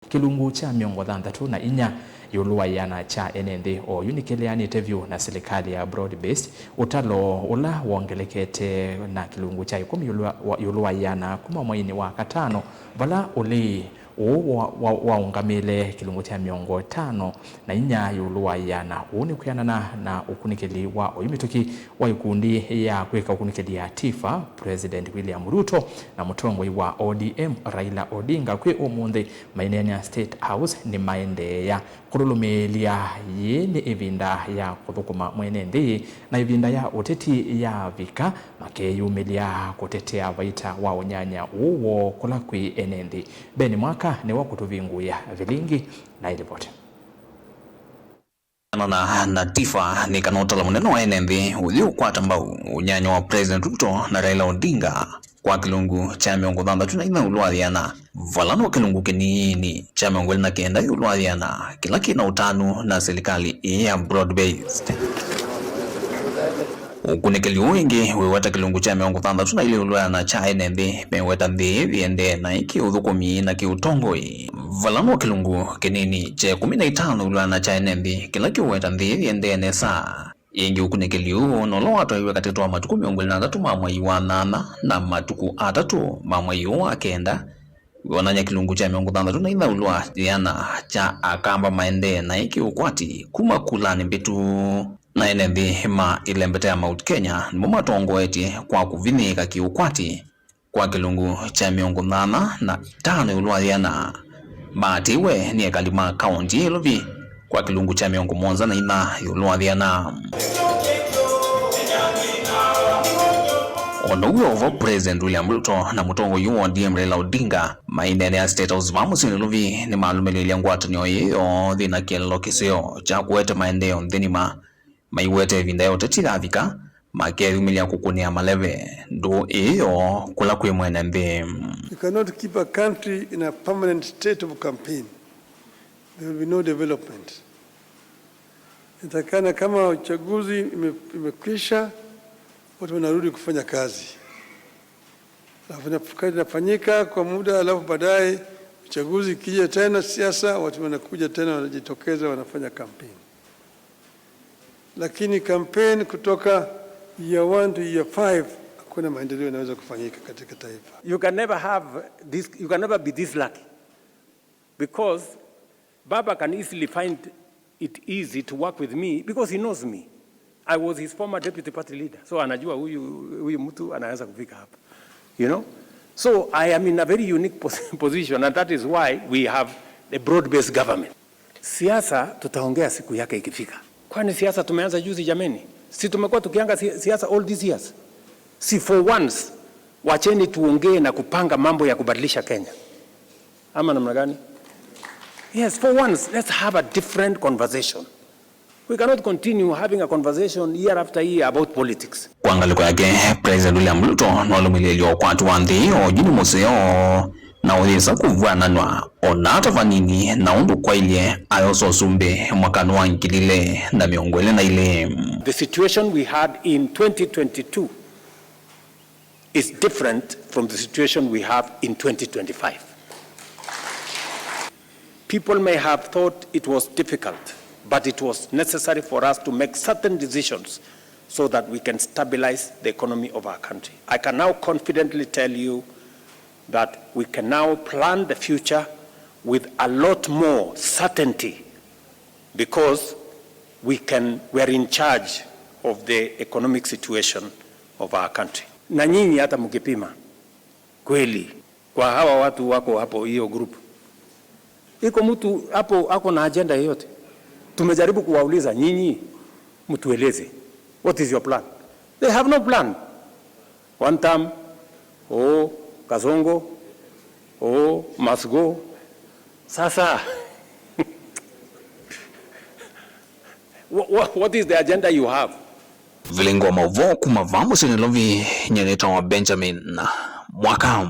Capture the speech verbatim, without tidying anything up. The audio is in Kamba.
kĩlungu kya mĩongo thanthatũ na inya ĩũlũ wa ĩana kya ene nthĩ. Oyu nĩkĩleanĩte vyũ na silikalĩ ya broad based, ũtalo ũla wongelekete na kĩlungu kya ĩkũmi ĩũlũ wa, ĩũlũ wa ĩana kuma mweinĩ wa katano, vala ũlei ũũ wa, wa, waũngamĩle kĩlungu kya mĩongo ĩtano na inya ĩũlũ wa ĩana. Ũũ nĩ kwĩanana na ũkunĩkĩli wa oyu mĩtũkĩ wa ikundi ya kwĩka ũkunĩkĩli ya TIFA, President William Ruto na mũtongoi wa O D M Raila Odinga kwĩ ũmũnthĩ maineena State House nĩmaendeea kũlũlũmĩĩlya. Yĩĩ nĩ ĩvinda ya kũthũkũma mwene nthĩ, na ĩvinda ya ũteti yavika, makeyumĩlya kũtetea vaita wa ũnyanya ũũ woo kũla kwĩ ene nthĩ. Ben Mwaka nĩwe ũkũtũvingũĩa vilingi na ĩlivoti. Kũneena na TIFA nĩ kana ũtalo mũnene wa ene nthĩ ũyĩ ũkwata mbau ũnyanya wa President Ruto na Raila Odinga kwa kĩlungu kya mĩongo thanthatũ na inya ĩũlũ wa ĩana, vala no kĩlungu kĩnini kya mĩongo ĩlĩ na kenda ĩũlũ wa ĩana kĩla kĩna ũtanu na silikalĩ ĩĩ ya broad based. Ũkunĩkĩli ũũ ĩngĩ wĩweta kĩlungu kya mĩongo thanthatũ na ilĩ ĩũlũ wa ĩana kya ene nthĩ meweta nthĩ ĩĩ yĩendee naĩ kĩũthũkũmi na kĩũtongoi, vala no kĩlungu kĩnini kya ĩkũmi na itano ĩũlũ wa ĩana kya ene nthĩ kĩla kĩũweta nthĩ ĩĩ yĩendee nesa. Ĩngĩ ũkunĩkĩli ũũ nola watwaiwe katĩtĩ wa matukũ mĩongo ĩlĩ na atatũ ma mwei wa nyanya na matukũ atatũ ma mwei ũũ wa kenda, wĩonany'a kĩlungu kya mĩongo thanthatũ na inya ĩũlũ wa ĩana kya Akamba maendee naĩ kĩũkwati kuma kulanĩ mbĩtu. Na ene nthĩ ma ĩlembeta ya Mount Kenya nĩmo matongoetye kwa kũvinyĩĩka kĩũkwati kwa kĩlungu kya mĩongo nyanya na itano ĩũlũ wa ĩana. Maatĩĩwe nĩ ekali ma kaũnti ya Nairobi kwa kĩlungu kya mĩongo mũonza na inya ĩũlũ wa ĩana. O na ũu wĩ o vo, President William Ruto na mũtongoi wa O D M Raila Odinga maineenea State House vaa mũsyĩ Nairobi nĩmalũmĩlĩĩlya ngwatanĩo ĩĩ yoo yĩna kĩeleelo kĩseo kya kũete maendeeo nthĩ ng'ima. Maiweta ĩvinda ya ũteti yavika, makeyumĩlya kũkũnĩa maleve ndũũ ĩĩ yoo kũla kwĩ mwene nthĩ. You cannot keep a country in a permanent state of campaign. There will be no development. Inatakana kama uchaguzi ime-, imekwisha, watu wanarudi kufanya kazi. Alafu inaf-, kazi inafanyika kwa muda, alafu baadaye uchaguzi ikija tena siasa, watu wanakuja tena, wanajitokeza, wanafanya campaign. Lakini campaign kutoka year one to year five, hakuna maendeleo yanaweza kufanyika katika taifa. You can never have this, you can never be this lucky, because Baba can easily find it easy to work with me because he knows me. I was his former deputy party leader, so anajua huyu, huyu mtu anaweza kufika hapa, you know. So I am in a very unique pos-, position, and that is why we have a broad-based government. Siasa tutaongea siku yake ikifika. Kwani siasa tumeanza juzi jameni? Si tumekuwa tukianga si-, siasa all these years? Si for once, wacheni tuongee na kupanga mambo ya kubadilisha Kenya. Ama namna gani? Yes, for once, let's have a different conversation. We cannot continue having a conversation year after year about politics. Kwa ngalĩko yake, President William Ruto nĩwalũmĩlĩĩlye ũkwati wa nthĩ oyu nĩ mũseo na ũyĩsa kũvw'ananw'a o na ata vanini na ũndũ kwailye ayosa ũsumbĩ mwakanĩ wa ngili ilĩ na mĩongo ĩlĩ na ilĩ. The situation we had in twenty twenty-two is different from the situation we have in twenty twenty-five. People may have thought it was difficult, but it was necessary for us to make certain decisions so that we can stabilize the economy of our country. I can now confidently tell you that we can now plan the future with a lot more certainty because we can, we are in charge of the economic situation of our country. Na nyinyi hata mkipima kweli kwa hawa watu wako hapo, hiyo group, iko mtu hapo ako na agenda yoyote? Tumejaribu kuwauliza, nyinyi mtueleze, what is your plan? They have no plan. One term, oh, Kasongo, oh, must go. Sasa, wha-, wha-, what is the agenda you have? Vilingi wa maũvoo kuma vaa mũsyĩ Nairobi, nyie nĩtawa Benjamin Mwaka.